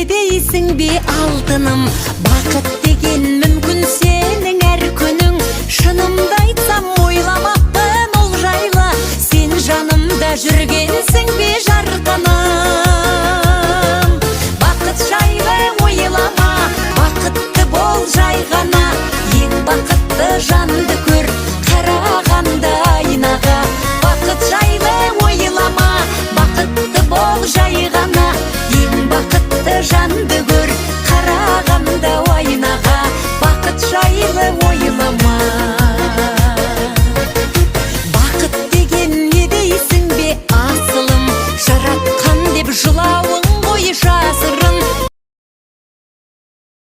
Дейсің бе, алтыным? Бақыт деген мүмкін сенің әр күнің. Шынымды айтсам, ойламаппын ол жайлы. Сен жанымда жүргенсің.